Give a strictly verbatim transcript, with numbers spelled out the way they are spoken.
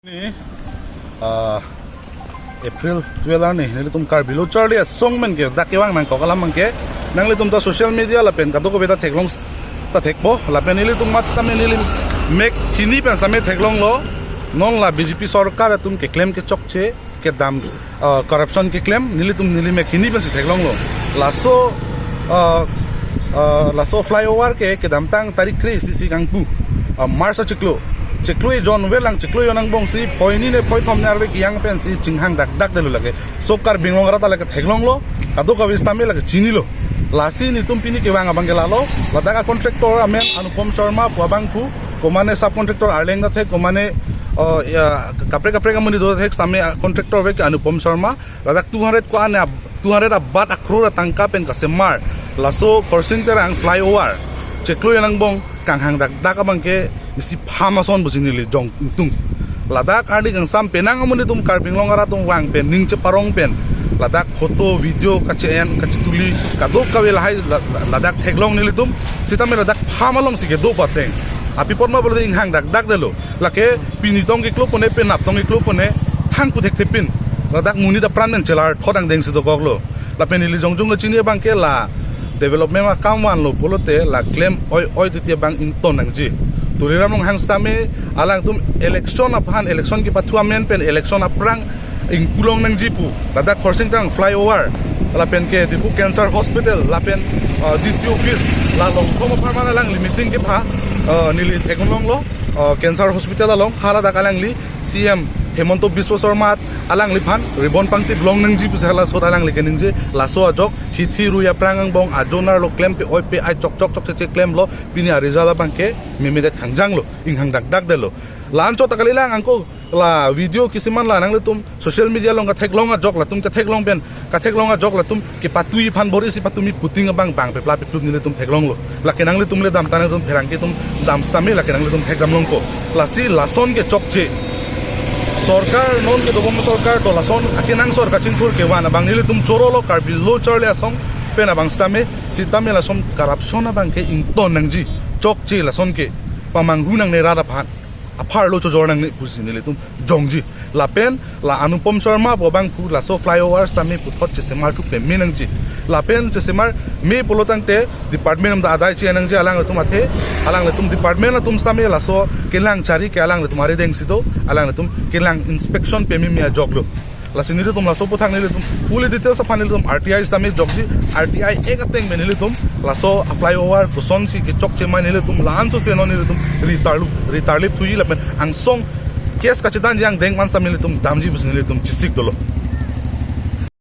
Ni, ah, April twelve arni, nelitum Karbi Lo Charli Asong pen ke dak kevang nangkok alam abangke, nanglitum ta social media lapen kadokave ta theklong s-, ta thekpo, lapen nelitum mat sitame neli mek hini pen sitame theklonglo, non la B J P sorkar atum keklem kechokche, kedam, ah, corruption keklem, nelitum neli mek hini pensi theklonglo. Laso, ah, ah, laso flyover ke kedamtang tarik kre-isi isi kangpu, ah, March achiklo. Chiklo ejon velang, chiklo ejon angbong si, phoi hini ne phoi thom ne arve kejang pensi chinghang dakdak detlo lake. So Karbi Anglong arat ta lake theklonglo, kadokave sitame lake chinilo. Lasi nelitum pini kevang abangke lalo, ladak a-contractor amen Anupam Sharma pu abang pu, komane subcontractor arleng ta thek, komane, oh, ya, kaprek kaprek amonit do thek, sitame a-contractor ave ke Anupam Sharma, ladak two hundred ko-an ab-, two hundred abat akror atangka pen kasemar laso Khorsing Terang flyover chiklo ejon angbong kanghang dakdak abangke isi pham ason pusi neli jong ingtung. Ladak arni kangsam penang amonit atum Karbi Anglong arat atum vang pen, ning cheparong pen, ladak photo, video kache-en, kachetuli, kadokave lahai la-, la-, ladak theklong nelitum, sitame ladak pham alongsi kedo pateng. Api apot ma pulote inghang dakdak detlo. Lake pini tong keklo pone, penap tong keklo pone, thang puthek thepin. Ladak monit apran pen chelar thot angdeng si dokoklo. Lapen neli jongjong kachini abangke la development akam vanlo pulote la klem oi oi titi abang ington nangji. Tuliram Ronghang sitame alangtum election aphan, election kepathu amen pen election aphrang ingpu long nangji pu. Ladak Khorsing Terang flyover, lapen ke Diphu Cancer Hospital, lapen, uh, D C office, la Longkhom apharman alangli meeting kepha, uh, neli theklonglo, uh, Cancer Hospital along, haladak alangli C M Himanta Biswa Sarma alangliphan ribbon pangtip long nangji pusi hala sot alangli keningje. Laso ajok hithi rui aphrang angbong ajonar lo, klem pe oi pe ai chok chok chokche klemlo, pini a-result abangke memedet khangjanglo, inghang dakdak detlo. La-anchot ta kalilang, angko la video kisiman la nanglitum social media along katheklong ajok, latum katheklong pen, katheklong ajok latum kepatui aphan bor-isi patumi puting abang bang pepla peplut nelitum theklonglo. Lake nanglitum le dam ta, nanglitum pherangke atum dam sitame lake nanglitum thekdam longpo. Lasi lason ke chokche. Sorkar non kedobom sorkar to lason akenangsot kachingthur kevan abang nelitum chorolo Karbi Lo Charli Asong pen abang sitame, sitame lason corruption abangke ington nangji. Chokche lason ke, pamanghu nangne rat aphan, apharlo chojor nangne pusi nelitum jongji. Lapen la Anupam Sharma pu abang pu laso flyover sitame puthot chesemar thu peme nangji. Lapen chesemar me pulo tangte department atum ta adai che nangji, alanglitum athe, alanglitum department atum sitame laso kelang chari ke alanglitum arideng si do, alanglitum kelang inspection pememe ajoklo. Lasi nelitum laso aphuthak nelitum fully details aphan nelitum R T I sitame jokji, R T I Act ateng pen nelitum laso a-flyover kosonsi kechokche ma nelitum la-anchot se non nelitum ritarlup, ritarlip thuji lapen angsong case kachedanji angdeng man sitame nelitum damji pusi nelitum chesik dolo.